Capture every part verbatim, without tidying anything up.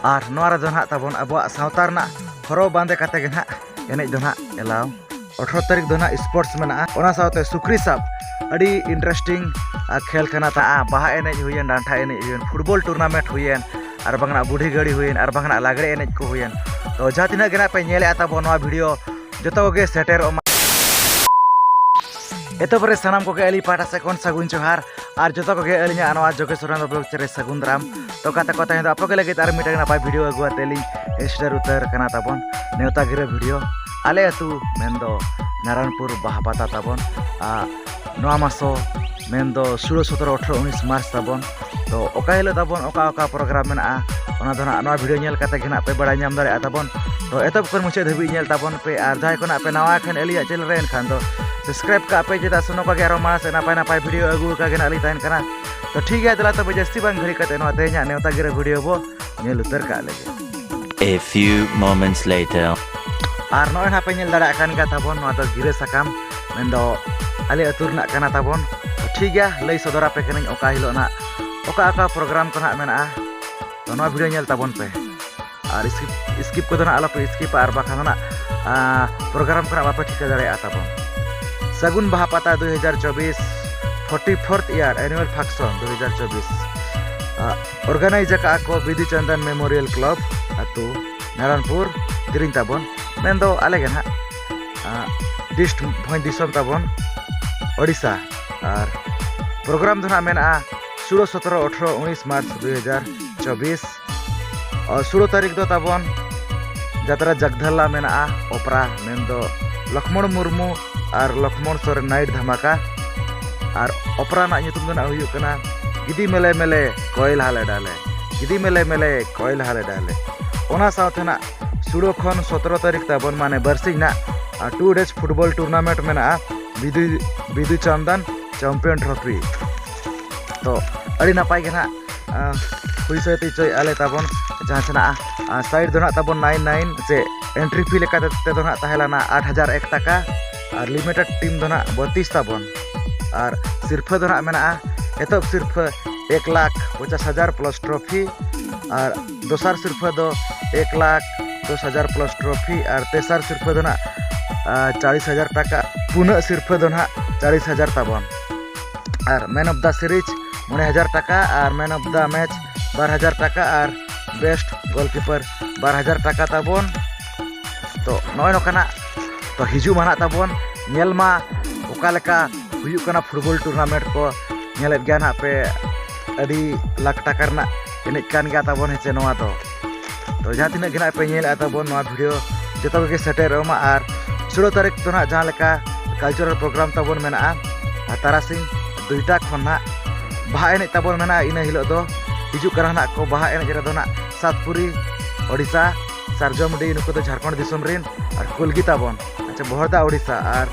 ᱟᱨ ᱱᱚᱣᱟ ᱨᱮᱫᱚ ᱱᱟᱦᱟᱜ ᱛᱟᱵᱚᱱ ᱟᱵᱚᱣᱟᱜ ᱥᱟᱶᱛᱟ ᱨᱮᱱᱟᱜ ᱦᱚᱨᱚᱜ ᱵᱟᱸᱫᱮ ᱠᱟᱛᱮ ᱜᱮ ᱱᱟᱦᱟᱜ ᱮᱱᱮᱡ ᱫᱚ ᱱᱟᱦᱟᱜ ᱮᱞᱟᱣ᱾ ᱟᱴᱷᱨᱚ ᱛᱟᱹᱨᱤᱠᱷ ᱫᱚ ᱱᱟᱦᱟᱜ ᱥᱯᱳᱨᱴᱥ ᱢᱮᱱᱟᱜᱼᱟ, ᱚᱱᱟ ᱥᱟᱶᱛᱮ ᱥᱩᱠᱨᱤ ᱥᱟᱵ, ᱟᱹᱰᱤ ᱤᱱᱴᱟᱨᱮᱥᱴᱤᱝ ᱠᱷᱮᱞ ᱠᱟᱱᱟ ᱛᱟᱦᱮᱸᱜᱼᱟ᱾ ᱵᱟᱦᱟ ᱮᱱᱮᱡ ᱦᱩᱭᱮᱱ, ᱰᱟᱱᱴᱟ ᱮᱱᱮᱡ ᱦᱩᱭᱮᱱ, ᱯᱷᱩᱴᱵᱚᱞ ᱴᱩᱨᱱᱟᱢᱮᱱᱴ ᱦᱩᱭᱮᱱ, ᱟᱨ ᱵᱟᱝ ᱱᱟᱜ ᱵᱩᱰᱷᱤ ᱜᱟᱹᱲᱤ ᱦᱩᱭᱮᱱ, ᱟᱨ ᱵᱟᱝ ᱱᱟᱜ ᱞᱟᱜᱽᱲᱮ ᱮᱱᱮᱡ ᱠᱚ ᱦᱩᱭᱮᱱ᱾ ᱛᱚ ᱡᱟᱦᱟᱸ ᱛᱤᱱᱟᱹᱜ ᱜᱮ ᱱᱟᱜ ᱯᱮ ᱧᱮᱞᱮᱫᱼᱟ ᱛᱟᱵᱚᱱ ᱱᱚᱣᱟ ᱵᱷᱤᱰᱤᱭᱳ, ᱡᱚᱛᱚ ᱠᱚᱜᱮ ᱥᱮᱴᱮᱨᱚᱜ ᱢᱟ᱾ ᱮᱛᱚᱦᱚᱵ ᱨᱮ ᱥᱟᱱᱟᱢ ᱠᱚᱜᱮ ᱟᱹᱞᱤᱧ ᱯᱟᱦᱴᱟ ᱥᱮᱫ ᱠᱷᱚᱱ ᱥᱟᱹᱜᱩᱱ ᱡᱚᱦᱟᱨ, ᱟᱨ ᱡᱚᱛᱚ ᱠᱚᱜᱮ ᱟᱹᱞᱤᱧᱟᱜ ᱱᱚᱣᱟ ᱡᱳᱜᱮᱥ ᱥᱚᱨᱮᱱ ᱵᱞᱚᱜ ᱪᱮᱱᱮᱞ ᱨᱮ ᱥᱟᱹᱜᱩᱱ ᱫᱟᱨᱟᱢ᱾ ᱛᱚ ᱜᱟᱛᱮ ᱠᱚ, ᱛᱮᱦᱮᱧ ᱫᱚ ᱟᱯᱮ ᱠᱚ ᱞᱟᱹᱜᱤᱫ ᱟᱨ ᱢᱤᱫᱴᱟᱝ ᱱᱟᱯᱟᱭ ᱵᱷᱤᱰᱤᱭᱳ ᱟᱹᱜᱩ ᱟᱛᱮ ᱞᱤᱧ ᱥᱮᱴᱮᱨ ᱩᱛᱟᱹᱨ ᱠᱟᱱᱟ ᱛᱟᱵᱚᱱ ᱱᱮᱣᱛᱟ ᱜᱤᱨᱟᱹ ᱵᱷᱤᱰᱤᱭᱳ᱾ ᱟᱞᱮ ᱟᱹᱛᱩ ᱢᱮᱱᱫᱚ ᱱᱟᱨᱟᱭᱚᱱᱯᱩᱨ ᱵᱟᱦᱟ ᱯᱟᱛᱟ ᱛᱟᱵᱚᱱ, ᱟᱨ ᱱᱚᱣᱟ ᱢᱟᱥᱚ ᱢᱮᱱᱫᱚ ᱥᱳᱞᱳ, ᱥᱚᱛᱨᱚ, ᱟᱴᱷᱨᱚ, ᱩᱱᱤᱥ ᱢᱟᱨᱪ ᱛᱟᱵᱚᱱ᱾ ᱛᱚ ᱚᱠᱟ ᱦᱤᱞᱳᱜ ᱛᱟᱵᱚᱱ ᱚᱠᱟ ᱚᱠᱟ ᱯᱨᱳᱜᱨᱟᱢ ᱢᱮᱱᱟᱜᱼᱟ, ᱚᱱᱟ ᱫᱚ ᱱᱟᱜ ᱱᱚᱣᱟ ᱵᱷᱤᱰᱤᱭᱳ ᱧᱮᱞ ᱠᱟᱛᱮ ᱜᱮ ᱱᱟᱜ ᱯᱮ ᱵᱟᱲᱟᱭ ᱧᱟᱢ ᱫᱟᱲᱮᱭᱟᱜᱼᱟ ᱛᱟᱵᱚᱱ᱾ ᱛᱚ ᱮᱛᱚᱦᱚᱵ ᱠᱷᱚᱱ ᱢᱩᱪᱟᱹᱫ ᱫᱷᱟᱹᱵᱤᱡ ᱧᱮᱞ ᱛᱟᱵᱚᱱ ᱯᱮ, ᱟᱨ ᱡᱟᱦᱟᱸᱭ ᱠᱚ ᱱᱟᱜ ᱯᱮ ᱱᱟᱣᱟ ᱠᱷᱟᱱ ᱟᱹᱞᱤᱧᱟᱜ ᱪᱮᱱᱮᱞ ᱨᱮ, ᱮᱱᱠᱷᱟᱱ ᱫᱚ ᱥᱟᱵᱥᱠᱨᱟᱭᱤᱵ ᱠᱟᱜ ᱯᱮ, ᱪᱮᱫᱟᱜ ᱥᱮ ᱱᱚᱝᱠᱟ ᱜᱮ ᱟᱨᱚ ᱢᱟᱲᱟᱝ ᱥᱮᱫ ᱱᱟᱯᱟᱭ ᱱᱟᱯᱟᱭ ᱵᱷᱤᱰᱤᱭᱳ ᱟᱹᱜᱩ ᱟᱠᱟ ᱜᱮ ᱱᱟᱜ ᱞᱤᱧ ᱛᱟᱦᱮᱱ ᱠᱟᱱᱟ᱾ ᱛᱚ ᱴᱷᱤᱠ ᱜᱮᱭᱟ, ᱫᱮᱞᱟ ᱛᱚᱵᱮ ᱡᱟᱹᱥᱛᱤ ᱵᱟᱝ ᱜᱷᱟᱹᱲᱤ ᱠᱟᱛᱮ ᱱᱚᱣᱟ ᱛᱮᱦᱮᱧᱟᱜ ᱱᱮᱣᱛᱟ ᱜᱤᱨᱟᱹ ᱵᱷᱤᱰᱤᱭᱳ ᱵᱚ ᱧᱮᱞ ᱩᱛᱟᱹᱨ ᱠᱟᱜ ᱞᱮᱜᱮ᱾ A few moments later. ᱟᱨ ᱱᱚᱜᱼᱚᱭ ᱱᱟᱦᱟᱜ ᱯᱮ ᱧᱮᱞ ᱫᱟᱲᱮᱭᱟᱜ ᱠᱟᱱ ᱜᱮᱭᱟ ᱛᱟᱵᱚᱱ, ᱱᱚᱣᱟ ᱫᱚ ᱜᱤᱨᱟᱹ ᱥᱟᱠᱟᱢ, ᱢᱮᱱᱫᱚ ᱟᱞᱮ ᱟᱹᱛᱩ ᱨᱮᱱᱟᱜ ᱠᱟᱱᱟ ᱛᱟᱵᱚᱱ᱾ ᱛᱚ ᱴᱷᱤᱠ ᱜᱮᱭᱟ, ᱞᱟᱹᱭ ᱥᱚᱫᱚᱨ ᱟᱯᱮ ᱠᱟᱹᱱᱟᱹᱧ ᱚᱠᱟ ᱦᱤᱞᱳᱜ ᱱᱟᱜ ᱚᱠᱟ ᱚᱠᱟ ᱯᱨᱳᱜᱨᱟᱢ ᱠᱚ ᱱᱟᱜ ᱢᱮᱱᱟᱜᱼᱟ᱾ ᱛᱚ ᱱᱚᱣᱟ ᱵᱷᱤᱰᱤᱭᱳ ᱧᱮᱞ ᱛᱟᱵᱚᱱ ᱯᱮ, ᱟᱨ ᱥᱠᱤᱯ, ᱥᱠᱤᱯ ᱠᱚᱫᱚ ᱱᱟᱜ ᱟᱞᱚᱯᱮ ᱥᱠᱤᱯᱟ, ᱟᱨ ᱵᱟᱠᱷᱟᱱ ᱫᱚ ᱱᱟᱜ, ᱟᱸ, ᱯᱨᱳᱜᱨᱟᱢ ᱠᱚ ᱱᱟᱜ ᱵᱟᱯᱮ ᱴᱷᱤᱠᱟᱹ ᱫᱟᱲᱮᱭᱟᱜᱼᱟ ᱛᱟᱵᱚᱱ᱾ ᱥᱟᱹᱜᱩᱱ ᱵᱟᱦᱟ ᱯᱟᱛᱟ ᱫᱩ ᱦᱟᱡᱟᱨ ᱪᱚᱵᱵᱤᱥ, forty fourth year annual function ᱫᱩ ᱦᱟᱡᱟᱨ ᱪᱚᱵᱵᱤᱥ, ᱟᱸ, organize ᱟᱠᱟᱫᱼᱟ ᱠᱚ ᱵᱤᱫᱩ ᱪᱟᱸᱫᱟᱱ ᱢᱮᱢᱳᱨᱤᱭᱟᱞ ᱠᱞᱟᱵᱽ, ᱟᱹᱛᱩ ᱱᱟᱨᱟᱱᱯᱩᱨ, ᱫᱮᱨᱮᱧ ᱛᱟᱵᱚᱱ, ᱢᱮᱱᱫᱚ ᱟᱞᱮ ᱜᱮ ᱱᱟᱜ, ᱟᱸ, ᱰᱤᱥᱴ ᱵᱷᱚᱸᱡᱽ ᱫᱤᱥᱚᱢ ᱛᱟᱵᱚᱱ ᱳᱰᱤᱥᱟ᱾ ᱟᱨ ᱯᱨᱳᱜᱨᱟᱢ ᱫᱚ ᱱᱟᱜ ᱢᱮᱱᱟᱜᱼᱟ ᱥᱳᱞᱳ, ᱥᱚᱛᱨᱚ, ᱟᱴᱷᱨᱚ, ᱩᱱᱤᱥ ᱢᱟᱨᱪ ᱫᱩ ᱦᱟᱡᱟᱨ ᱪᱚᱵᱵᱤᱥ᱾ ᱟᱨ ᱥᱳᱞᱳ ᱛᱟᱹᱨᱤᱠᱷ ᱫᱚ ᱛᱟᱵᱚᱱ ᱡᱟᱛᱨᱟ ᱡᱟᱜᱽᱫᱷᱟᱞᱟ ᱢᱮᱱᱟᱜᱼᱟ, ᱚᱯᱮᱨᱟ, ᱢᱮᱱᱫᱚ ᱞᱚᱠᱷᱢᱚᱬ ᱢᱩᱨᱢᱩ ᱟᱨ ᱞᱚᱠᱷᱢᱚᱬ ᱥᱚᱨᱮᱱ ᱱᱟᱭᱤᱴ ᱫᱷᱟᱢᱟᱠᱟ᱾ ᱟᱨ ᱚᱯᱮᱨᱟ ᱨᱮᱱᱟᱜ ᱧᱩᱛᱩᱢ ᱫᱚ ᱱᱟᱜ ᱦᱩᱭᱩᱜ ᱠᱟᱱᱟ ᱜᱤᱫᱤ ᱢᱮᱞᱮ ᱢᱮᱞᱮ ᱠᱚᱭᱮᱞ ᱦᱟᱞᱮ ᱰᱟᱞᱮ, ᱜᱤᱫᱤ ᱢᱮᱞᱮ ᱢᱮᱞᱮ ᱠᱚᱭᱮᱞ ᱦᱟᱞᱮ ᱰᱟᱞᱮ᱾ ᱚᱱᱟ ᱥᱟᱶᱛᱮ ᱱᱟᱜ ᱥᱳᱞᱳ ᱠᱷᱚᱱ ᱥᱚᱛᱨᱚ ᱛᱟᱹᱨᱤᱠᱷ ᱛᱟᱵᱚᱱ, ᱢᱟᱱᱮ ᱵᱟᱨᱥᱤᱧ ᱱᱟᱜ, ᱟᱨ, two days football tournament ᱢᱮᱱᱟᱜᱼᱟ, ᱵᱤᱫᱩ, ᱵᱤᱫᱩ ᱪᱟᱸᱫᱟᱱ ᱪᱟᱢᱯᱤᱭᱟᱱ ᱴᱨᱚᱯᱷᱤ᱾ ᱛᱚ ᱟᱹᱰᱤ ᱱᱟᱯᱟᱭ ᱜᱮ ᱱᱟᱜ, ᱟᱸ, ᱦᱩᱭ ᱥᱟᱹᱛ ᱦᱚᱪᱚᱭᱮᱫᱼᱟ ᱞᱮ ᱛᱟᱵᱚᱱ᱾ ᱡᱟᱦᱟᱸ ᱥᱮᱱᱟᱜ, ᱟᱸ, ᱥᱟᱭᱤᱰ ᱫᱚ ᱱᱟᱜ ᱛᱟᱵᱚᱱ ᱱᱟᱭᱤᱱ ᱱᱟᱭᱤᱱ, ᱥᱮ ᱮᱱᱴᱨᱤ ᱯᱷᱤ ᱞᱮᱠᱟ ᱛᱮᱫᱚ ᱱᱟᱜ ᱛᱟᱦᱮᱸ ᱞᱮᱱᱟ ᱟᱴ ᱦᱟᱡᱟᱨ ᱮᱠ ᱴᱟᱠᱟ, ᱟᱨ ᱞᱤᱢᱤᱴᱮᱰ ᱴᱤᱢ ᱫᱚ ᱱᱟᱜ ᱵᱚᱛᱤᱥ ᱛᱟᱵᱚᱱ᱾ ᱟᱨ ᱥᱤᱨᱯᱷᱟᱹ ᱫᱚ ᱱᱟᱜ ᱢᱮᱱᱟᱜᱼᱟ, ᱮᱛᱚᱦᱚᱵ ᱥᱤᱨᱯᱷᱟᱹ ᱮᱠ ᱞᱟᱠᱷ ᱯᱚᱪᱟᱥ ᱦᱟᱡᱟᱨ ᱯᱞᱟᱥ ᱴᱨᱚᱯᱷᱤ, ᱟᱨ ᱫᱚᱥᱟᱨ ᱥᱤᱨᱯᱷᱟᱹ ᱫᱚ ᱮᱠ ᱞᱟᱠᱷ ᱫᱚᱥ ᱦᱟᱡᱟᱨ plus trophy, ᱟᱨ ᱛᱮᱥᱟᱨ ᱥᱤᱨᱯᱷᱟᱹ ᱫᱚ ᱱᱟᱦᱟᱜ ᱪᱟᱞᱤᱥ ᱦᱟᱡᱟᱨ ᱴᱟᱠᱟ, ᱯᱩᱱᱟᱹᱜ ᱥᱤᱨᱯᱷᱟᱹ ᱫᱚ ᱱᱟᱦᱟᱜ ᱪᱟᱞᱤᱥ ᱦᱟᱡᱟᱨ ᱛᱟᱵᱚᱱ᱾ ᱟᱨ man of the series ᱢᱚᱬᱮ ᱦᱟᱡᱟᱨ ᱴᱟᱠᱟ, ᱟᱨ man of the match ᱵᱟᱨ ᱦᱟᱡᱟᱨ ᱴᱟᱠᱟ, ᱟᱨ best goalkeeper ᱵᱟᱨ ᱦᱟᱡᱟᱨ ᱴᱟᱠᱟ ᱛᱟᱵᱚᱱ᱾ ᱛᱚ ᱱᱚᱜᱼᱚᱭ ᱱᱚᱝᱠᱟᱱᱟᱜ ᱛᱚ ᱦᱤᱡᱩᱜ ᱢᱟ ᱱᱟᱦᱟᱜ ᱛᱟᱵᱚᱱ, ᱧᱮᱞ ᱢᱟ ᱚᱠᱟ ᱞᱮᱠᱟ ᱦᱩᱭᱩᱜ ᱠᱟᱱᱟ football tournament ᱠᱚ᱾ ᱧᱮᱞᱮᱫ ᱜᱮᱭᱟ ᱱᱟᱦᱟᱜ ᱯᱮ, ᱟᱹᱰᱤ ᱞᱟᱠᱷ ᱴᱟᱠᱟ ᱨᱮᱱᱟᱜ ᱮᱱᱮᱡ ᱠᱟᱱ ᱜᱮᱭᱟ ᱛᱟᱵᱚᱱ, ᱦᱮᱸ ᱪᱮ, ᱱᱚᱣᱟ ᱫᱚ᱾ ᱛᱚ ᱡᱟᱦᱟᱸ ᱛᱤᱱᱟᱹᱜ ᱜᱮ ᱱᱟᱦᱟᱜ ᱯᱮ ᱧᱮᱞᱮᱫᱼᱟ ᱛᱟᱵᱚᱱ ᱱᱚᱣᱟ video, ᱡᱚᱛᱚ ᱠᱚᱜᱮ ᱥᱮᱴᱮᱨᱚᱜ ᱢᱟ᱾ ᱟᱨ ᱥᱳᱞᱳ ᱛᱟᱹᱨᱤᱠᱷ ᱫᱚ ᱱᱟᱦᱟᱜ ᱡᱟᱦᱟᱸ ᱞᱮᱠᱟ cultural program ᱛᱟᱵᱚᱱ ᱢᱮᱱᱟᱜᱼᱟ, ᱟᱨ ᱛᱟᱨᱟᱥᱤᱧ ᱫᱩᱭᱴᱟ ᱠᱷᱚᱱ ᱱᱟᱦᱟᱜ ᱵᱟᱦᱟ ᱮᱱᱮᱡ ᱛᱟᱵᱚᱱ ᱢᱮᱱᱟᱜᱼᱟ᱾ ᱤᱱᱟᱹ ᱦᱤᱞᱳᱜ ᱫᱚ ᱦᱤᱡᱩᱜ ᱠᱟᱱᱟ ᱱᱟᱦᱟᱜ ᱠᱚ ᱵᱟᱦᱟ ᱮᱱᱮᱡ ᱨᱮᱫᱚ ᱱᱟᱦᱟᱜ ᱥᱟᱛᱯᱩᱨᱤ, ᱳᱰᱤᱥᱟ, ᱥᱟᱨᱡᱚᱢᱰᱤ, ᱱᱩᱠᱩ ᱫᱚ ᱡᱷᱟᱲᱠᱷᱚᱸᱰ ᱫᱤᱥᱚᱢ ᱨᱮᱱ, ᱟᱨ ᱠᱩᱞᱜᱤ ᱛᱟᱵᱚᱱ, ᱟᱪᱪᱷᱟ, ᱵᱚᱦᱚᱲᱫᱟ, ᱳᱰᱤᱥᱟ, ᱟᱨ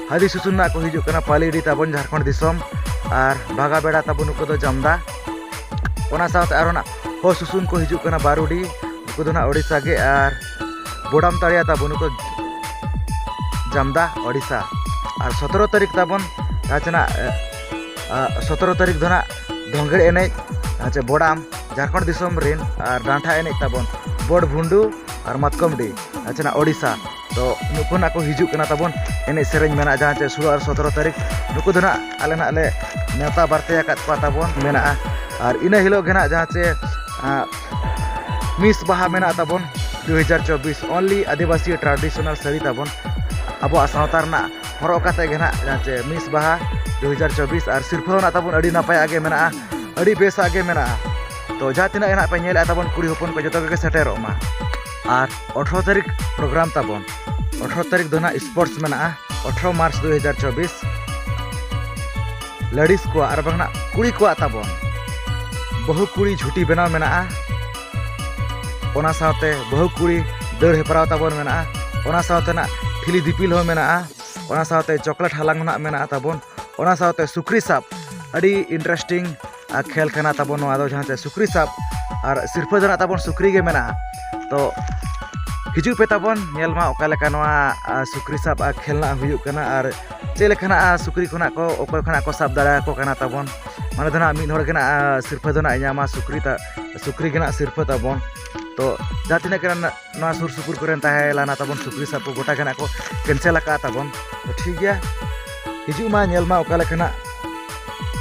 ᱦᱟᱹᱫᱤ ᱥᱩᱥᱩᱱ ᱱᱟᱦᱟᱜ ᱠᱚ ᱦᱤᱡᱩᱜ ᱠᱟᱱᱟ ᱯᱟᱞᱤᱰᱤ ᱛᱟᱵᱚᱱ, ᱡᱷᱟᱲᱠᱷᱚᱸᱰ ᱫᱤᱥᱚᱢ, ᱟᱨ ᱵᱷᱟᱜᱟ ᱵᱮᱲᱟ ᱛᱟᱵᱚᱱ, ᱱᱩᱠᱩ ᱫᱚ ᱡᱟᱢᱫᱟ᱾ ᱚᱱᱟ ᱥᱟᱶᱛᱮ ᱟᱨᱦᱚᱸ ᱱᱟᱜ ᱦᱚ ᱥᱩᱥᱩᱱ ᱠᱚ ᱦᱤᱡᱩᱜ ᱠᱟᱱᱟ ᱵᱟᱨᱩᱰᱤ, ᱱᱩᱠᱩ ᱫᱚ ᱱᱟᱜ ᱳᱰᱤᱥᱟ ᱜᱮ, ᱟᱨ ᱵᱳᱰᱟᱢ ᱛᱟᱲᱤᱭᱟ ᱛᱟᱵᱚᱱ, ᱱᱩᱠᱩ ᱡᱟᱢᱫᱟ, ᱳᱰᱤᱥᱟ᱾ ᱟᱨ ᱥᱚᱛᱨᱚ ᱛᱟᱹᱨᱤᱠᱷ ᱛᱟᱵᱚᱱ ᱡᱟᱦᱟᱸ ᱪᱮ ᱱᱟᱜ, ᱮ, ᱟ, ᱥᱚᱛᱨᱚ ᱛᱟᱹᱨᱤᱠᱷ ᱫᱚ ᱱᱟᱜ ᱫᱷᱚᱝᱜᱮᱲ ᱮᱱᱮᱡ, ᱡᱟᱦᱟᱸ ᱪᱮ ᱵᱳᱰᱟᱢ, ᱡᱷᱟᱲᱠᱷᱚᱸᱰ ᱫᱤᱥᱚᱢ ᱨᱮᱱ, ᱟᱨ ᱰᱟᱱᱴᱷᱟ ᱮᱱᱮᱡ ᱛᱟᱵᱚᱱ ᱵᱚᱰ ᱵᱷᱩᱱᱰᱩ ᱟᱨ ᱢᱟᱛᱠᱚᱢᱰᱤ, ᱡᱟᱦᱟᱸ ᱪᱮ ᱱᱟᱜ ᱳᱰᱤᱥᱟ᱾ ᱛᱚ ᱱᱩᱠᱩ ᱱᱟᱜ ᱠᱚ ᱦᱤᱡᱩᱜ ᱠᱟᱱᱟ ᱛᱟᱵᱚᱱ, ᱮᱱᱮᱡ ᱥᱮᱨᱮᱧ ᱢᱮᱱᱟᱜᱼᱟ, ᱡᱟᱦᱟᱸ ᱪᱮ ᱥᱳᱞᱳ ᱟᱨ ᱥᱚᱛᱨᱚ ᱛᱟᱹᱨᱤᱠᱷ, ᱱᱩᱠᱩ ᱫᱚ ᱱᱟᱜ ᱟᱞᱮ ᱱᱟᱜ ᱞᱮ ᱱᱮᱣᱛᱟ ᱵᱟᱨᱛᱮ ᱟᱠᱟᱫ ᱠᱚᱣᱟ ᱛᱟᱵᱚᱱ ᱢᱮᱱᱟᱜᱼᱟ᱾ ᱟᱨ ᱤᱱᱟᱹ ᱦᱤᱞᱳᱜ ᱜᱮ ᱱᱟᱜ ᱡᱟᱦᱟᱸ ᱪᱮ, ᱟ, ᱢᱤᱥ ᱵᱟᱦᱟ ᱢᱮᱱᱟᱜ ᱛᱟᱵᱚᱱ ᱫᱩ ᱦᱟᱡᱟᱨ ᱪᱚᱵᱵᱤᱥ, only ᱟᱹᱫᱤᱵᱟᱹᱥᱤ traditional ᱥᱟᱹᱲᱤ ᱛᱟᱵᱚᱱ, ᱟᱵᱚᱣᱟᱜ ᱥᱟᱶᱛᱟ ᱨᱮᱱᱟᱜ ᱦᱚᱨᱚᱜ ᱠᱟᱛᱮ ᱜᱮ ᱱᱟᱜ ᱡᱟᱦᱟᱸ ᱪᱮ ᱢᱤᱥ ᱵᱟᱦᱟ ᱫᱩ ᱦᱟᱡᱟᱨ ᱪᱚᱵᱵᱤᱥ, ᱟᱨ ᱥᱤᱨᱯᱷᱟᱹ ᱦᱚᱸ ᱱᱟᱜ ᱛᱟᱵᱚᱱ ᱟᱹᱰᱤ ᱱᱟᱯᱟᱭᱟᱜ ᱜᱮ ᱢᱮᱱᱟᱜᱼᱟ, ᱟᱹᱰᱤ ᱵᱮᱥᱟᱜ ᱜᱮ ᱢᱮᱱᱟᱜᱼᱟ᱾ ᱛᱚ ᱡᱟᱦᱟᱸ ᱛᱤᱱᱟᱹᱜ ᱜᱮ ᱱᱟᱜ ᱯᱮ ᱧᱮᱞᱮᱫᱼᱟ ᱛᱟᱵᱚᱱ ᱠᱩᱲᱤ ᱦᱚᱯᱚᱱ ᱠᱚ, ᱡᱚᱛᱚ ᱜᱮ ᱥᱮᱴᱮᱨᱚᱜ ᱢᱟ᱾ ᱟᱨ ᱟᱴᱷᱨᱚ ᱛᱟᱹᱨᱤᱠᱷ program ᱛᱟᱵᱚᱱ, ᱟᱴᱷᱨᱚ ᱛᱟᱹᱨᱤᱠᱷ ᱫᱚ ᱱᱟᱜ sports ᱢᱮᱱᱟᱜᱼᱟ, ᱟᱴᱷᱨᱚ ᱢᱟᱨᱪ ᱫᱩ ᱦᱟᱡᱟᱨ ᱪᱚᱵᱵᱤᱥ, ladies ᱠᱚᱣᱟᱜ ᱟᱨ ᱵᱟᱝ ᱱᱟᱜ ᱠᱩᱲᱤ ᱠᱚᱣᱟᱜ ᱛᱟᱵᱚᱱ ᱵᱟᱹᱦᱩ ᱠᱩᱲᱤ ᱡᱷᱩᱴᱤ ᱵᱮᱱᱟᱣ ᱢᱮᱱᱟᱜᱼᱟ᱾ ᱚᱱᱟ ᱥᱟᱶᱛᱮ ᱵᱟᱹᱦᱩ ᱠᱩᱲᱤ ᱫᱟᱹᱲ ᱦᱮᱯᱨᱟᱣ ᱛᱟᱵᱚᱱ ᱢᱮᱱᱟᱜᱼᱟ᱾ ᱚᱱᱟ ᱥᱟᱶᱛᱮ ᱱᱟᱜ ᱴᱷᱤᱞᱤ ᱫᱤᱯᱤᱞ ᱦᱚᱸ ᱢᱮᱱᱟᱜᱼᱟ᱾ ᱚᱱᱟ ᱥᱟᱶᱛᱮ chocolate ᱦᱟᱞᱟᱝ ᱦᱚᱸ ᱱᱟᱜ ᱢᱮᱱᱟᱜᱼᱟ ᱛᱟᱵᱚᱱ᱾ ᱚᱱᱟ ᱥᱟᱶᱛᱮ ᱥᱩᱠᱨᱤ ᱥᱟᱵ, ᱟᱹᱰᱤ interesting, ᱟ, ᱠᱷᱮᱞ ᱠᱟᱱᱟ ᱛᱟᱵᱚᱱ ᱱᱚᱣᱟ ᱫᱚ, ᱡᱟᱦᱟᱸ ᱪᱮ ᱥᱩᱠᱨᱤ ᱥᱟᱵ, ᱟᱨ ᱥᱤᱨᱯᱷᱟᱹ ᱫᱚ ᱱᱟᱜ ᱛᱟᱵᱚᱱ ᱥᱩᱠᱨᱤ ᱜᱮ ᱢᱮᱱᱟᱜᱼᱟ᱾ ᱛᱚ ᱦᱤᱡᱩᱜ ᱯᱮ ᱛᱟᱵᱚᱱ, ᱧᱮᱞ ᱢᱟ ᱚᱠᱟ ᱞᱮᱠᱟ ᱱᱚᱣᱟ, ᱟ, ᱥᱩᱠᱨᱤ ᱥᱟᱵ, ᱟ, ᱠᱷᱮᱞ ᱱᱟᱜ ᱦᱩᱭᱩᱜ ᱠᱟᱱᱟ, ᱟᱨ ᱪᱮᱫ ᱞᱮᱠᱟ ᱱᱟᱜ, ᱟ, ᱥᱩᱠᱨᱤ ᱠᱷᱚᱱᱟᱜ ᱠᱚ, ᱚᱠᱚᱭ ᱠᱷᱚᱱᱟᱜ ᱠᱚ ᱥᱟᱵ ᱫᱟᱲᱮᱭᱟᱠᱚ ᱠᱟᱱᱟ ᱛᱟᱵᱚᱱ᱾ ᱢᱟᱱᱮ ᱫᱚ ᱱᱟᱜ ᱢᱤᱫ ᱦᱚᱲ ᱜᱮ ᱱᱟᱜ, ᱟ, ᱥᱤᱨᱯᱷᱟᱹ ᱫᱚ ᱱᱟᱜ ᱧᱟᱢᱟ ᱥᱩᱠᱨᱤ ᱛᱟ-, ᱥᱩᱠᱨᱤ ᱜᱮ ᱱᱟᱜ ᱥᱤᱨᱯᱟᱹ ᱛᱟᱵᱚᱱ᱾ ᱛᱚ ᱡᱟᱦᱟᱸ ᱛᱤᱱᱟᱹᱜ ᱜᱮ ᱱᱟᱜ ᱱᱚᱣᱟ ᱥᱩᱨ ᱥᱩᱯᱩᱨ ᱠᱚᱨᱮᱱ ᱛᱟᱦᱮᱸ ᱞᱮᱱᱟ ᱛᱟᱵᱚᱱ ᱥᱩᱠᱨᱤ ᱥᱟᱵ ᱠᱚ, ᱜᱚᱴᱟ ᱜᱮ ᱱᱟᱜ ᱠᱚ ᱠᱮᱱᱥᱮᱞ ᱟᱠᱟᱫᱼᱟ ᱛᱟᱵᱚᱱ᱾ ᱛᱚ ᱴᱷᱤᱠ ᱜᱮᱭᱟ, ᱦᱤᱡᱩᱜ ᱢᱟ, ᱧᱮᱞ ᱢᱟ ᱚᱠᱟ ᱞᱮᱠᱟᱱᱟᱜ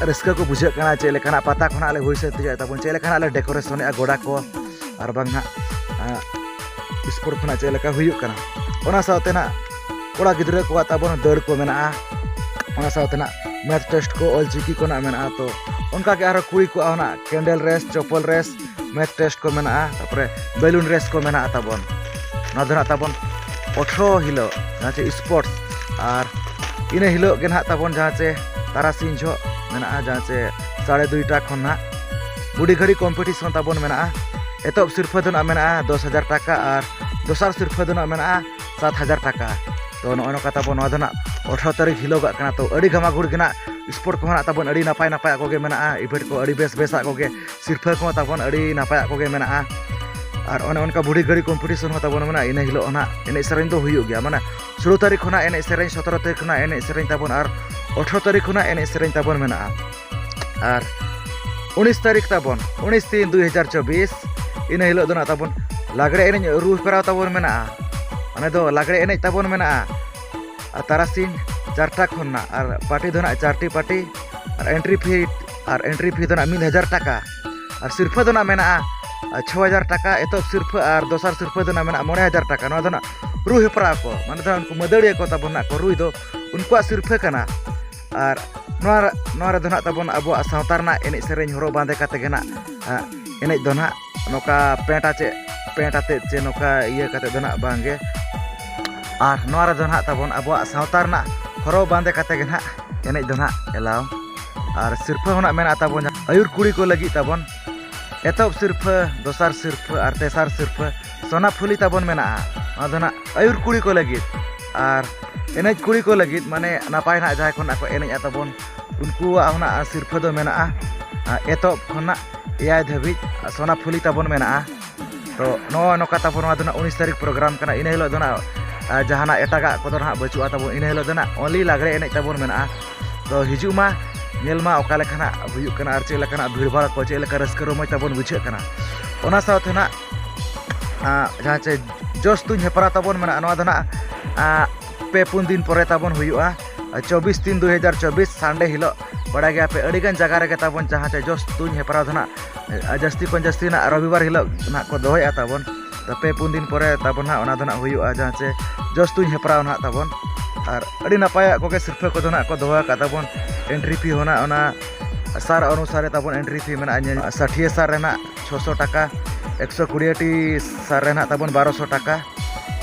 ᱨᱟᱹᱥᱠᱟᱹ ᱠᱚ ᱵᱩᱡᱷᱟᱹᱜ ᱠᱟᱱᱟ, ᱪᱮᱫ ᱞᱮᱠᱟᱱᱟᱜ ᱯᱟᱛᱟ ᱠᱷᱚᱱᱟᱜ ᱞᱮ ᱦᱩᱭ ᱥᱟᱹᱛ ᱛᱮᱭᱟᱜ ᱛᱟᱵᱚᱱ, ᱪᱮᱫ ᱞᱮᱠᱟᱱᱟᱜ ᱞᱮ ᱰᱮᱠᱳᱨᱮᱥᱚᱱᱮᱫᱼᱟ ᱜᱚᱰᱟ ᱠᱚ, ᱟᱨ ᱵᱟᱝ ᱱᱟᱜ ᱥᱯᱳᱨᱴ ᱠᱷᱚᱱᱟᱜ ᱪᱮᱫ ᱞᱮᱠᱟ ᱦᱩᱭᱩᱜ ᱠᱟᱱᱟ᱾ ᱚᱱᱟ ᱥᱟᱶᱛᱮ ᱱᱟᱜ ᱠᱚᱲᱟ ᱜᱤᱫᱽᱨᱟᱹ ᱠᱚᱣᱟᱜ ᱛᱟᱵᱚᱱ ᱫᱟᱹᱲ ᱠᱚ ᱢᱮᱱᱟᱜᱼᱟ, ᱚᱱᱟ ᱥᱟᱶᱛᱮ ᱱᱟᱜ ᱢᱮᱛᱷ ᱴᱮᱥᱴ ᱠᱚ, ᱚᱞᱪᱤᱠᱤ ᱠᱚ ᱱᱟᱜ ᱢᱮᱱᱟᱜᱼᱟ᱾ ᱛᱚ ᱚᱱᱠᱟᱜᱮ ᱟᱨᱦᱚᱸ ᱠᱩᱲᱤ ᱠᱚᱣᱟᱜ ᱦᱚᱸ ᱱᱟᱜ ᱠᱮᱱᱰᱮᱞ ᱨᱮᱥ, ᱪᱚᱯᱚᱞ ᱨᱮᱥ, ᱢᱮᱛᱷ ᱴᱮᱥᱴ ᱠᱚ ᱢᱮᱱᱟᱜᱼᱟ, ᱛᱟᱨᱯᱚᱨᱮ ᱵᱮᱞᱩᱱ ᱨᱮᱥ ᱠᱚ ᱢᱮᱱᱟᱜᱼᱟ ᱛᱟᱵᱚᱱ᱾ ᱱᱚᱣᱟ ᱫᱚ ᱱᱟᱜ ᱛᱟᱵᱚᱱ ᱟᱴᱷᱨᱚ ᱦᱤᱞᱳᱜ, ᱡᱟᱦᱟᱸ ᱪᱮ ᱥᱯᱳᱨᱴᱥ, ᱟᱨ ᱤᱱᱟᱹ ᱦᱤᱞᱳᱜ ᱜᱮ ᱱᱟᱜ ᱛᱟᱵᱚᱱ ᱡᱟᱦᱟᱸ ᱪᱮ ᱛᱟᱨᱟᱥᱤᱧ ᱡᱚᱦᱚᱜ ᱢᱮᱱᱟᱜᱼᱟ, ᱡᱟᱦᱟᱸ ᱪᱮ ᱥᱟᱲᱮ ᱫᱩᱭᱴᱟ ᱠᱷᱚᱱ ᱱᱟᱜ ᱵᱩᱰᱷᱤ ᱜᱷᱟᱹᱲᱤ ᱠᱚᱢᱯᱤᱴᱤᱥᱚᱱ ᱛᱟᱵᱚᱱ ᱢᱮᱱᱟᱜᱼᱟ᱾ ᱮᱛᱚᱦᱚᱵ ᱥᱤᱨᱯᱟᱹ ᱫᱚ ᱱᱟᱜ ᱢᱮᱱᱟᱜᱼᱟ ᱫᱚᱥ ᱦᱟᱡᱟᱨ ᱴᱟᱠᱟ ᱟᱨ ᱫᱚᱥᱟᱨ ᱥᱤᱨᱯᱟᱹ ᱫᱚ ᱱᱟᱜ ᱢᱮᱱᱟᱜᱼᱟ ᱥᱟᱛ ᱦᱟᱡᱟᱨ ᱴᱟᱠᱟ᱾ ᱛᱚ ᱱᱚᱜᱼᱚᱭ ᱱᱚᱝᱠᱟ ᱛᱟᱵᱚᱱ ᱱᱚᱣᱟ ᱫᱚ ᱱᱟᱜ ᱟᱴᱷᱨᱚ ᱛᱟᱹᱨᱤᱠᱷ ᱦᱤᱞᱳᱜᱟᱜ ᱠᱟᱱᱟ᱾ ᱛᱚ ᱟᱹᱰᱤ ᱜᱷᱟᱢᱟᱜᱷᱩᱲ ᱜᱮ ᱱᱟᱜ ᱥᱯᱳᱨᱴ ᱠᱚᱦᱚᱸ ᱱᱟᱜ ᱛᱟᱵᱚᱱ ᱟᱹᱰᱤ ᱱᱟᱯᱟᱭ ᱱᱟᱯᱟᱭᱟᱜ ᱠᱚᱜᱮ ᱢᱮᱱᱟᱜᱼᱟ, ᱤᱵᱷᱮᱱᱴ ᱠᱚ ᱟᱹᱰᱤ ᱵᱮᱥ ᱵᱮᱥᱟᱜ ᱠᱚᱜᱮ, ᱥᱤᱨᱯᱟᱹ ᱠᱚᱦᱚᱸ ᱛᱟᱵᱚᱱ ᱟᱹᱰᱤ ᱱᱟᱯᱟᱭᱟᱜ ᱠᱚᱜᱮ ᱢᱮᱱᱟᱜᱼᱟ᱾ ᱟᱨ ᱚᱱᱮ ᱚᱱᱠᱟ ᱵᱩᱰᱷᱤ ᱜᱷᱟᱹᱲᱤ ᱠᱚᱢᱯᱤᱴᱤᱥᱚᱱ ᱦᱚᱸ ᱛᱟᱵᱚᱱ ᱢᱮᱱᱟᱜᱼᱟ᱾ ᱤᱱᱟᱹ ᱦᱤᱞᱳᱜ ᱦᱚᱸ ᱱᱟᱜ ᱮᱱᱮᱡ ᱥᱮᱨᱮᱧ ᱫᱚ ᱦᱩᱭᱩᱜ ᱜᱮᱭᱟ, ᱢᱟᱱᱮ ᱥᱳᱞᱳ ᱛᱟᱹᱨᱤᱠᱷ ᱠᱷᱚᱱᱟᱜ ᱮᱱᱮᱡ ᱥᱮᱨᱮᱧ, ᱥᱚᱛᱨᱚ ᱛᱟᱹᱨᱤᱠᱷ ᱠᱷᱚᱱᱟᱜ ᱮᱱᱮᱡ ᱥᱮᱨᱮᱧ ᱛᱟᱵᱚᱱ ᱟᱨ ᱟᱴᱷᱨᱚ ᱛᱟᱹᱨᱤᱠᱷ ᱠᱷᱚᱱᱟᱜ ᱮᱱᱮᱡ ᱥᱮᱨᱮᱧ ᱛᱟᱵᱚᱱ ᱢᱮᱱᱟᱜᱼᱟ᱾ ᱟᱨ ᱩᱱᱤᱥ ᱛᱟᱹᱨᱤᱠᱷ ᱛᱟᱵᱚᱱ, ᱩᱱᱤᱥ ᱛᱤᱱ ᱫᱩᱭ ᱦᱟᱡᱟᱨ ᱪᱚᱵᱵᱤᱥ, ᱤᱱᱟᱹ ᱦᱤᱞᱳᱜ ᱫᱚ ᱱᱟᱜ ᱛᱟᱵᱚᱱ ᱞᱟᱜᱽᱲᱮ ᱮᱱᱮᱡ ᱨᱩ ᱦᱮᱯᱨᱟᱣ ᱛᱟᱵᱚᱱ ᱢᱮᱱᱟᱜᱼᱟ᱾ ᱚᱱᱟ ᱫᱚ ᱞᱟᱜᱽᱲᱮ ᱮᱱᱮᱡ ᱛᱟᱵᱚᱱ ᱢᱮᱱᱟᱜᱼᱟ᱾ ᱟᱨ ᱛᱟᱨᱟᱥᱤᱧ ᱪᱟᱨᱴᱟ ᱠᱷᱚᱱ ᱱᱟᱜ, ᱟᱨ ᱯᱟᱨᱴᱤ ᱫᱚ ᱱᱟᱜ ᱪᱟᱨᱴᱤ ᱯᱟᱨᱴᱤ, ᱟᱨ ᱮᱱᱴᱨᱤ ᱯᱷᱤ, ᱟᱨ ᱮᱱᱴᱨᱤ ᱯᱷᱤ ᱫᱚ ᱱᱟᱜ ᱢᱤᱫ ᱦᱟᱡᱟᱨ ᱴᱟᱠᱟ᱾ ᱟᱨ ᱥᱤᱨᱯᱷᱟᱹ ᱫᱚ ᱱᱟᱜ ᱢᱮᱱᱟᱜᱼᱟ ᱪᱷᱚ ᱦᱟᱡᱟᱨ ᱴᱟᱠᱟ ᱮᱛᱚᱦᱚᱵ ᱥᱤᱨᱯᱷᱟᱹ, ᱟᱨ ᱫᱚᱥᱟᱨ ᱥᱤᱨᱯᱷᱟᱹ ᱫᱚ ᱱᱟᱜ ᱢᱮᱱᱟᱜᱼᱟ ᱢᱚᱬᱮ ᱦᱟᱡᱟᱨ ᱴᱟᱠᱟ᱾ ᱱᱚᱣᱟ ᱫᱚ ᱱᱟᱜ ᱨᱩ ᱦᱮᱯᱨᱟᱣ ᱠᱚ, ᱢᱟᱱᱮ ᱫᱚ ᱩᱱᱠᱩ ᱢᱟᱹᱫᱟᱹᱲᱤᱭᱟᱹ ᱠᱚ ᱛᱟᱵᱚᱱ ᱱᱟᱜ ᱠᱚ ᱨᱩᱭ ᱫᱚ, ᱩᱱᱠᱩᱣᱟᱜ ᱥᱤᱨᱯᱷᱟᱹ ᱠᱟᱱᱟ᱾ ᱟᱨ ᱱᱚᱣᱟ, ᱱᱚᱣᱟ ᱨᱮᱫᱚ ᱱᱟᱜ ᱛᱟᱵᱚᱱ ᱟᱵᱚᱣᱟᱜ ᱥᱟᱶᱛᱟ ᱨᱮᱱᱟᱜ ᱮᱱᱮᱡ ᱥᱮᱨᱮᱧ ᱦᱚᱨᱚᱜ ᱵᱟᱸᱫᱮ ᱠᱟᱛᱮ ᱜᱮ ᱱᱟᱜ, ᱟ, ᱮᱱᱮᱡ ᱫᱚ ᱱᱟᱜ ᱱᱚᱝᱠᱟ ᱯᱮᱱᱴ ᱟᱛᱮᱫ, ᱯᱮᱱᱴ ᱟᱛᱮᱫ ᱪᱮ ᱱᱚᱝᱠᱟ ᱤᱭᱟᱹ ᱠᱟᱛᱮᱫ ᱫᱚ ᱱᱟᱜ ᱵᱟᱝ ᱜᱮ᱾ ᱟᱨ ᱱᱚᱣᱟ ᱨᱮᱫᱚ ᱱᱟᱜ ᱛᱟᱵᱚᱱ ᱟᱵᱚᱣᱟᱜ ᱥᱟᱶᱛᱟ ᱨᱮᱱᱟᱜ ᱦᱚᱨᱚᱜ ᱵᱟᱸᱫᱮ ᱠᱟᱛᱮ ᱜᱮ ᱱᱟᱜ ᱮᱱᱮᱡ ᱫᱚ ᱱᱟᱜ ᱮᱞᱟᱣ᱾ ᱟᱨ ᱥᱤᱨᱯᱷᱟᱹ ᱦᱚᱸ ᱱᱟᱜ ᱢᱮᱱᱟᱜᱼᱟ ᱛᱟᱵᱚᱱ ᱟᱹᱭᱩᱨ ᱠᱩᱲᱤ ᱠᱚ ᱞᱟᱹᱜᱤᱫ ᱛᱟᱵᱚᱱ ᱮᱛᱚᱦᱚᱵ ᱥᱤᱨᱯᱷᱟᱹ, ᱫᱚᱥᱟᱨ ᱥᱤᱨᱯᱷᱟᱹ ᱟᱨ ᱛᱮᱥᱟᱨ ᱥᱤᱨᱯᱷᱟᱹ ᱥᱚᱱᱟ ᱯᱷᱩᱞᱤ ᱛᱟᱵᱚᱱ ᱢᱮᱱᱟᱜᱼᱟ᱾ ᱱᱚᱣᱟ ᱫᱚ ᱱᱟᱜ ᱟᱹᱭᱩᱨ ᱠᱩᱲᱤ ᱠᱚ ᱞᱟᱹᱜᱤᱫ᱾ ᱟᱨ ᱮᱱᱮᱡ ᱠᱩᱲᱤ ᱠᱚ ᱞᱟᱹᱜᱤᱫ, ᱢᱟᱱᱮ ᱱᱟᱯᱟᱭ ᱱᱟᱜ ᱡᱟᱦᱟᱸᱭ ᱠᱚ ᱱᱟᱜ ᱠᱚ ᱮᱱᱮᱡᱼᱟ ᱛᱟᱵᱚᱱ, ᱩᱱᱠᱩᱣᱟᱜ ᱦᱚᱸ ᱱᱟᱜ ᱥᱤᱨᱯᱷᱟᱹ ᱫᱚ ᱢᱮᱱᱟᱜᱼᱟ᱾ ᱟᱨ ᱮᱛᱚᱦᱚᱵ ᱠᱷᱚᱱᱟᱜ ᱮᱭᱟᱭ ᱫᱷᱟᱹᱵᱤᱡ ᱥᱚᱱᱟ ᱯᱷᱩᱞᱤ ᱛᱟᱵᱚᱱ ᱢᱮᱱᱟᱜᱼᱟ᱾ ᱛᱚ ᱱᱚᱜᱼᱚᱭ ᱱᱚᱝᱠᱟ ᱛᱟᱵᱚᱱ ᱱᱚᱣᱟ ᱫᱚ ᱱᱟᱜ ᱩᱱᱤᱥ ᱛᱟᱹᱨᱤᱠᱷ ᱯᱨᱳᱜᱨᱟᱢ ᱠᱟᱱᱟ᱾ ᱤᱱᱟᱹ ᱦᱤᱞᱳᱜ ᱫᱚ ᱱᱟᱜ, ᱟᱨ ᱡᱟᱦᱟᱱᱟᱜ ᱮᱴᱟᱜᱟᱜ ᱠᱚᱫᱚ ᱱᱟᱜ ᱵᱟᱹᱪᱩᱜᱼᱟ ᱛᱟᱵᱚᱱ᱾ ᱤᱱᱟᱹ ᱦᱤᱞᱳᱜ ᱫᱚ ᱱᱟᱜ only ᱞᱟᱜᱽᱲᱮ ᱮᱱᱮᱡ ᱛᱟᱵᱚᱱ ᱢᱮᱱᱟᱜᱼᱟ᱾ ᱛᱚ ᱦᱤᱡᱩᱜ ᱢᱟ, ᱧᱮᱞ ᱢᱟ ᱚᱠᱟ ᱞᱮᱠᱟᱱᱟᱜ ᱦᱩᱭᱩᱜ ᱠᱟᱱᱟ ᱟᱨ ᱪᱮᱫ ᱞᱮᱠᱟᱱᱟᱜ ᱵᱷᱤᱲ ᱵᱷᱟᱲ ᱠᱚ, ᱪᱮᱫ ᱞᱮᱠᱟ ᱨᱟᱹᱥᱠᱟᱹ ᱨᱚᱢᱚᱡᱽ ᱛᱟᱵᱚᱱ ᱵᱩᱡᱷᱟᱹᱜ ᱠᱟᱱᱟ᱾ ᱚᱱᱟ ᱥᱟᱶᱛᱮ ᱱᱟᱜ, ᱟᱸ, ᱡᱟᱦᱟᱸ ᱪᱮ ᱡᱚᱥ ᱛᱩᱧ ᱦᱮᱯᱨᱟᱣ ᱛᱟᱵᱚᱱ ᱢᱮᱱᱟᱜᱼᱟ, ᱱᱚᱣᱟ ᱫᱚ ᱱᱟᱜ, ᱟᱸ, ᱯᱮ ᱯᱩᱱ ᱫᱤᱱ ᱯᱚᱨᱮ ᱛᱟᱵᱚᱱ ᱦᱩᱭᱩᱜᱼᱟ, ᱪᱚᱵᱵᱤᱥ ᱛᱤᱱ ᱫᱩ ᱦᱟᱡᱟᱨ ᱪᱚᱵᱵᱤᱥ, ᱥᱟᱱᱰᱮ ᱦᱤᱞᱳᱜ᱾ ᱵᱟᱲᱟᱭ ᱜᱮᱭᱟ ᱯᱮ, ᱟᱹᱰᱤᱜᱟᱱ ᱡᱟᱭᱜᱟ ᱨᱮᱜᱮ ᱛᱟᱵᱚᱱ ᱡᱟᱦᱟᱸ ᱪᱮ ᱡᱚᱥ ᱛᱩᱧ ᱦᱮᱯᱨᱟᱣ ᱫᱚ ᱱᱟᱜ, ᱟᱸ, ᱡᱟᱹᱥᱛᱤ ᱠᱷᱚᱱ ᱡᱟᱹᱥᱛᱤ ᱱᱟᱜ ᱨᱚᱵᱤᱵᱟᱨ ᱦᱤᱞᱳᱜ ᱱᱟᱜ ᱠᱚ ᱫᱚᱦᱚᱭᱮᱫᱼᱟ ᱛᱟᱵᱚᱱ᱾ ᱛᱚ ᱯᱮ ᱯᱩᱱ ᱫᱤᱱ ᱯᱚᱨᱮ ᱛᱟᱵᱚᱱ ᱱᱟᱜ ᱚᱱᱟ ᱫᱚ ᱱᱟᱜ ᱦᱩᱭᱩᱜᱼᱟ, ᱡᱟᱦᱟᱸ ᱪᱮ ᱡᱚᱥ ᱛᱩᱧ ᱦᱮᱯᱨᱟᱣ ᱱᱟᱜ ᱛᱟᱵᱚᱱ᱾ ᱟᱨ ᱟᱹᱰᱤ ᱱᱟᱯᱟᱭᱟᱜ ᱠᱚᱜᱮ ᱥᱤᱨᱯᱷᱟᱹ ᱠᱚᱫᱚ ᱱᱟᱜ ᱠᱚ ᱫᱚᱦᱚ ᱟᱠᱟᱫ ᱛᱟᱵᱚᱱ᱾ ᱮᱱᱴᱨᱤ ᱯᱷᱤ ᱦᱚᱸ ᱱᱟᱜ ᱚᱱᱟ ᱥᱟᱨ ᱚᱱᱩᱥᱟᱨᱮ ᱛᱟᱵᱚᱱ ᱮᱱᱴᱨᱤ ᱯᱷᱤ ᱢᱮᱱᱟᱜᱼᱟ᱾ ᱧᱮᱞ, ᱥᱟᱴᱷᱤᱭᱟᱹ ᱥᱟᱨ ᱨᱮᱱᱟᱜ ᱪᱷᱚᱥᱚ ᱴᱟᱠᱟ, ᱮᱠᱥᱚ ᱠᱩᱲᱤᱭᱟᱹᱴᱤ ᱥᱟᱨ ᱨᱮᱱᱟᱜ ᱛᱟᱵᱚᱱ ᱵᱟᱨᱚᱥᱚ ᱴᱟᱠᱟ,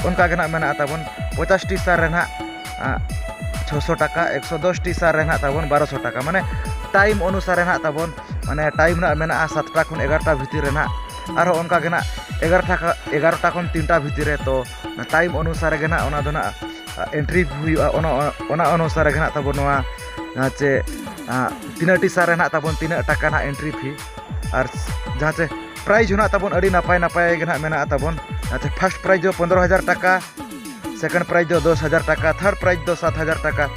ᱚᱱᱠᱟ ᱜᱮ ᱱᱟᱜ ᱢᱮᱱᱟᱜᱼᱟ ᱛᱟᱵᱚᱱ᱾ ᱯᱚᱪᱟᱥᱴᱤ ᱥᱟᱨ ᱨᱮᱱᱟᱜ, ᱟᱸ, ᱪᱷᱚᱥᱚ ᱴᱟᱠᱟ, ᱮᱠᱥᱚ ᱫᱚᱥᱴᱤ ᱥᱟᱨ ᱨᱮᱱᱟᱜ ᱛᱟᱵᱚᱱ ᱵᱟᱨᱚᱥᱚ ᱴᱟᱠᱟ, ᱢᱟᱱᱮ ᱴᱟᱭᱤᱢ ᱚᱱᱩᱥᱟᱨᱮ ᱱᱟᱜ ᱛᱟᱵᱚᱱ, ᱢᱟᱱᱮ ᱴᱟᱭᱤᱢ ᱨᱮᱱᱟᱜ ᱢᱮᱱᱟᱜᱼᱟ ᱥᱟᱛᱴᱟ ᱠᱷᱚᱱ ᱮᱜᱟᱨᱚᱴᱟ ᱵᱷᱤᱛᱤᱨ ᱨᱮ ᱱᱟᱜ᱾ ᱟᱨᱦᱚᱸ ᱚᱱᱠᱟ ᱜᱮ ᱱᱟᱜ ᱮᱜᱟᱨᱚᱴᱟ ᱠᱷᱚ-, ᱮᱜᱟᱨᱚᱴᱟ ᱠᱷᱚᱱ ᱛᱤᱱᱴᱟ ᱵᱷᱤᱛᱤᱨ ᱨᱮ, ᱛᱚ ᱴᱟᱭᱤᱢ ᱚᱱᱩᱥᱟᱨᱮ ᱜᱮ ᱱᱟᱜ ᱚᱱᱟ ᱫᱚ ᱱᱟᱜ ᱮᱱᱴᱨᱤ ᱦᱩᱭᱩᱜᱼᱟ᱾ ᱚᱱᱟ, ᱚᱱᱟ ᱚᱱᱩᱥᱟᱨᱮ ᱜᱮ ᱱᱟᱜ ᱛᱟᱵᱚᱱ ᱱᱚᱣᱟ, ᱟᱸ, ᱪᱮ, ᱟᱸ, ᱛᱤᱱᱟᱹᱜ ᱴᱤ ᱥᱟᱨ ᱨᱮ ᱱᱟᱜ ᱛᱟᱵᱚᱱ ᱛᱤᱱᱟᱹᱜ ᱴᱟᱠᱟ ᱱᱟᱜ ᱮᱱᱴᱨᱤ ᱯᱷᱤ᱾ ᱟᱨ ᱡᱟᱦᱟᱸ ᱪᱮ ᱯᱨᱟᱭᱤᱡᱽ ᱦᱚᱸ ᱱᱟᱜ ᱛᱟᱵᱚᱱ ᱟᱹᱰᱤ ᱱᱟᱯᱟᱭ ᱱᱟᱯᱟᱭ ᱜᱮ ᱱᱟᱜ ᱢᱮᱱᱟᱜᱼᱟ ᱛᱟᱵᱚᱱ᱾ ᱟᱪᱪᱷᱟ, ᱯᱷᱟᱥᱴ ᱯᱨᱟᱭᱤᱡᱽ ᱫᱚ ᱯᱚᱱᱫᱽᱨᱚ ᱦᱟᱡᱟᱨ ᱴᱟᱠᱟ, ᱥᱮᱠᱮᱱᱰ ᱯᱨᱟᱭᱤᱡᱽ ᱫᱚ ᱫᱚᱥ ᱦᱟᱡᱟᱨ ᱴᱟᱠᱟ, ᱛᱷᱟᱨᱰ ᱯᱨᱟᱭᱤᱡᱽ ᱫᱚ ᱥᱟᱛ ᱦᱟᱡᱟᱨ ᱴᱟᱠᱟ,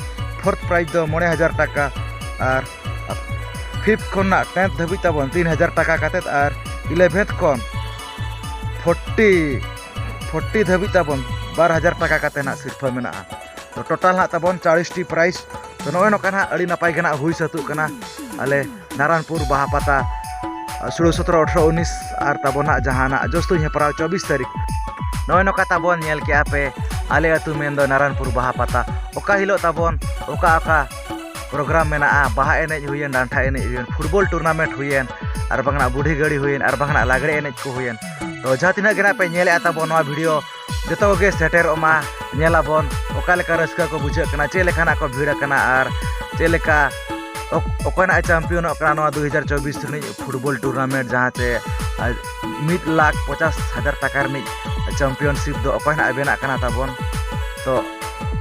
ᱯᱷᱳᱨᱛᱷ ᱯᱨᱟᱭᱤᱡᱽ ᱫᱚ ᱢᱚᱬᱮ ᱦᱟᱡᱟᱨ ᱴᱟᱠᱟ, ᱟᱨ ᱯᱷᱤᱯᱛᱷ ᱠᱷᱚᱱ ᱱᱟᱜ ᱴᱮᱱᱛᱷ ᱫᱷᱟᱹᱵᱤᱡ ᱛᱟᱵᱚᱱ ᱛᱤᱱ ᱦᱟᱡᱟᱨ ᱴᱟᱠᱟ ᱠᱟᱛᱮᱫ, ᱟᱨ ᱤᱞᱮᱵᱷᱮᱱᱛᱷ ᱠᱷᱚᱱ ᱯᱷᱳᱨᱴᱤ, ᱯᱷᱳᱨᱴᱤ ᱫᱷᱟᱹᱵᱤᱡ ᱛᱟᱵᱚᱱ ᱵᱟᱨ ᱦᱟᱡᱟᱨ ᱴᱟᱠᱟ ᱠᱟᱛᱮ ᱱᱟᱜ ᱥᱤᱨᱯᱷᱟᱹ ᱢᱮᱱᱟᱜᱼᱟ᱾ ᱛᱚ ᱴᱳᱴᱟᱞ ᱱᱟᱜ ᱛᱟᱵᱚᱱ ᱪᱟᱲᱤᱥᱴᱤ ᱯᱨᱟᱭᱤᱡᱽ᱾ ᱛᱚ ᱱᱚᱜᱼᱚᱭ ᱱᱚᱝᱠᱟ ᱱᱟᱜ ᱟᱹᱰᱤ ᱱᱟᱯᱟᱭ ᱜᱮ ᱱᱟᱜ ᱦᱩᱭ ᱥᱟᱹᱛᱚᱜ ᱠᱟᱱᱟ ᱟᱞᱮ ᱱᱟᱨᱟᱱᱯᱩᱨ ᱵᱟᱦᱟ ᱯᱟᱛᱟ, ᱥᱳᱞᱳ ᱥᱚᱛᱨᱚ ᱟᱴᱷᱨᱚ ᱩᱱᱤᱥ, ᱟᱨ ᱛᱟᱵᱚᱱ ᱱᱟᱜ ᱡᱟᱦᱟᱸ ᱱᱟᱜ ᱡᱚᱥ ᱛᱩᱧ ᱦᱮᱯᱨᱟᱣ ᱪᱚᱵᱵᱤᱥ ᱛᱟᱹᱨᱤᱠᱷ᱾ ᱱᱚᱜᱼᱚᱭ ᱱᱚᱝᱠᱟ ᱛᱟᱵᱚᱱ ᱧᱮᱞ ᱠᱮᱜᱼᱟ ᱯᱮ, ᱟᱞᱮ ᱟᱹᱛᱩ ᱢᱮᱱᱫᱚ ᱱᱟᱨᱟᱱᱯᱩᱨ ᱵᱟᱦᱟ ᱯᱟᱛᱟ᱾ ᱚᱠᱟ ᱦᱤᱞᱳᱜ ᱛᱟᱵᱚᱱ ᱚᱠᱟ ᱚᱠᱟ ᱯᱨᱳᱜᱨᱟᱢ ᱢᱮᱱᱟᱜᱼᱟ, ᱵᱟᱦᱟ ᱮᱱᱮᱡ ᱦᱩᱭᱮᱱ, ᱰᱟᱱᱴᱟ ᱮᱱᱮᱡ ᱦᱩᱭᱮᱱ, ᱯᱷᱩᱴᱵᱚᱞ ᱴᱩᱨᱱᱟᱢᱮᱱᱴ ᱦᱩᱭᱮᱱ, ᱟᱨ ᱵᱟᱝ ᱱᱟᱜ ᱵᱩᱰᱷᱤ ᱜᱟᱹᱲᱤ ᱦᱩᱭᱮᱱ, ᱟᱨ ᱵᱟᱝ ᱱᱟᱜ ᱞᱟᱜᱽᱲᱮ ᱮᱱᱮᱡ ᱠᱚ ᱦᱩᱭᱮᱱ᱾ ᱛᱚ ᱡᱟᱦᱟᱸ ᱛᱤᱱᱟᱹᱜ ᱜᱮ ᱱᱟᱜ ᱯᱮ ᱧᱮᱞᱮᱜᱼᱟ ᱛᱟᱵᱚᱱ ᱱᱚᱣᱟ ᱵᱷᱤᱰᱤᱭᱳ, ᱡᱚᱛᱚ ᱠᱚᱜᱮ ᱥᱮᱴᱮᱨᱚᱜ ᱢᱟ, ᱧᱮᱞ ᱟᱵᱚᱱ ᱚᱠᱟ ᱞᱮᱠᱟ ᱨᱟᱹᱥᱠᱟᱹ ᱠᱚ ᱵᱩᱡᱷᱟᱹᱜ ᱠᱟᱱᱟ, ᱪᱮᱫ ᱞᱮᱠᱟᱱᱟᱜ ᱠᱚ ᱵᱷᱤᱲ ᱟᱠᱟᱱᱟ, ᱟᱨ ᱪᱮᱫ ᱞᱮᱠᱟ ᱚᱠ-, ᱚᱠᱚᱭ ᱱᱟᱜ ᱮ ᱪᱟᱢᱯᱤᱭᱚᱱᱚᱜ ᱠᱟᱱᱟ ᱱᱚᱣᱟ ᱫᱩ ᱦᱟᱡᱟᱨ ᱪᱚᱵᱵᱤᱥ ᱨᱤᱱᱤᱡ ᱯᱷᱩᱴᱵᱚᱞ ᱴᱩᱨᱱᱟᱢᱮᱱᱴ, ᱡᱟᱦᱟᱸ ᱪᱮ, ᱟᱨ ᱢᱤᱫ ᱞᱟᱠᱷ ᱯᱚᱪᱟᱥ ᱦᱟᱡᱟᱨ ᱴᱟᱠᱟ ᱨᱤᱱᱤᱡ ᱪᱟᱢᱯᱤᱭᱚᱱᱥᱤᱯ ᱫᱚ ᱚᱠᱚᱭ ᱱᱟᱜ ᱮ ᱵᱮᱱᱟᱜ ᱠᱟᱱᱟ ᱛᱟᱵᱚᱱ᱾ ᱛᱚ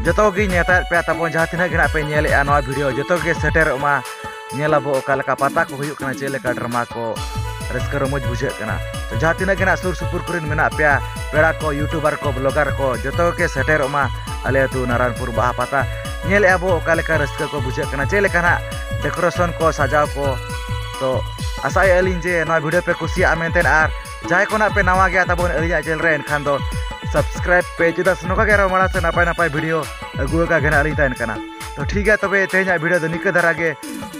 ᱡᱚᱛᱚ ᱜᱮᱧ ᱱᱮᱣᱛᱟᱭᱮᱫ ᱯᱮᱭᱟ ᱛᱟᱵᱚᱱ, ᱡᱟᱦᱟᱸ ᱛᱤᱱᱟᱹᱜ ᱜᱮ ᱱᱟᱜ ᱯᱮ ᱧᱮᱞᱮᱜᱼᱟ ᱱᱚᱣᱟ ᱵᱷᱤᱰᱤᱭᱳ, ᱡᱚᱛᱚ ᱜᱮ ᱥᱮᱴᱮᱨᱚᱜ ᱢᱟ, ᱧᱮᱞ ᱟᱵᱚ ᱚᱠᱟ ᱞᱮᱠᱟ ᱯᱟᱛᱟ ᱠᱚ ᱦᱩᱭᱩᱜ ᱠᱟᱱᱟ, ᱪᱮᱫ ᱞᱮᱠᱟ ᱰᱨᱟᱢᱟ ᱠᱚ, ᱨᱟᱹᱥᱠᱟᱹ ᱨᱚᱢᱚᱡᱽ ᱵᱩᱡᱷᱟᱹᱜ ᱠᱟᱱᱟ᱾ ᱛᱚ ᱡᱟᱦᱟᱸ ᱛᱤᱱᱟᱹᱜ ᱜᱮ ᱱᱟᱜ ᱥᱩᱨ ᱥᱩᱯᱩᱨ ᱠᱚᱨᱮᱱ ᱢᱮᱱᱟᱜ ᱯᱮᱭᱟ, ᱯᱮᱲᱟ ᱠᱚ, ᱭᱩᱴᱩᱵᱟᱨ ᱠᱚ, ᱵᱞᱚᱜᱟᱨ ᱠᱚ, ᱡᱚᱛᱚ ᱜᱮ ᱥᱮᱴᱮᱨᱚᱜ ᱢᱟ ᱟᱞᱮ ᱟᱹᱛᱩ ᱱᱟᱨᱟᱱᱯᱩᱨ ᱵᱟᱦᱟ ᱯᱟᱛᱟ᱾ ᱧᱮᱞᱮᱜᱼᱟ ᱵᱚ ᱚᱠᱟ ᱞᱮᱠᱟ ᱨᱟᱹᱥᱠᱟᱹ ᱠᱚ ᱵᱩᱡᱷᱟᱹᱜ ᱠᱟᱱᱟ, ᱪᱮᱫ ᱞᱮᱠᱟ ᱱᱟᱜ decoration ᱠᱚ, ᱥᱟᱡᱟᱣ ᱠᱚ᱾ ᱛᱚ ᱟᱥᱟᱭᱮᱫᱼᱟ ᱞᱤᱧ ᱡᱮ ᱱᱚᱣᱟ video ᱯᱮ ᱠᱩᱥᱤᱭᱟᱜᱼᱟ ᱢᱮᱱᱛᱮ, ᱟᱨ ᱡᱟᱦᱟᱸᱭ ᱠᱚ ᱱᱟᱜ ᱯᱮ ᱱᱟᱣᱟ ᱜᱮᱭᱟ ᱛᱟᱵᱚᱱ ᱟᱹᱞᱤᱧᱟᱜ channel ᱨᱮ, ᱮᱱᱠᱷᱟᱱ ᱫᱚ subscribe ᱯᱮ, ᱪᱮᱫᱟᱜ ᱥᱮ ᱱᱚᱝᱠᱟ ᱜᱮ ᱟᱨᱚ ᱢᱟᱲᱟᱝ ᱥᱮᱫ ᱱᱟᱯᱟᱭ ᱱᱟᱯᱟᱭ video ᱟᱹᱜᱩ ᱟᱠᱟ ᱜᱮ ᱱᱟᱜ ᱞᱤᱧ ᱛᱟᱦᱮᱱ ᱠᱟᱱᱟ᱾ ᱛᱚ ᱴᱷᱤᱠ ᱜᱮᱭᱟ, ᱛᱚᱵᱮ ᱛᱮᱦᱮᱧᱟᱜ video ᱫᱚ ᱱᱤᱝᱠᱟᱹ ᱫᱷᱟᱨᱟ ᱜᱮ᱾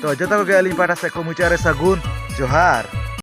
ᱛᱚ ᱡᱚᱛᱚ ᱠᱚᱜᱮ ᱟᱹᱞᱤᱧ ᱯᱟᱦᱴᱟ ᱥᱮᱫ ᱠᱷᱚᱱ ᱢᱩᱪᱟᱹᱫ ᱨᱮ ᱥᱟᱹᱜᱩᱱ ᱡᱚᱦᱟᱨ᱾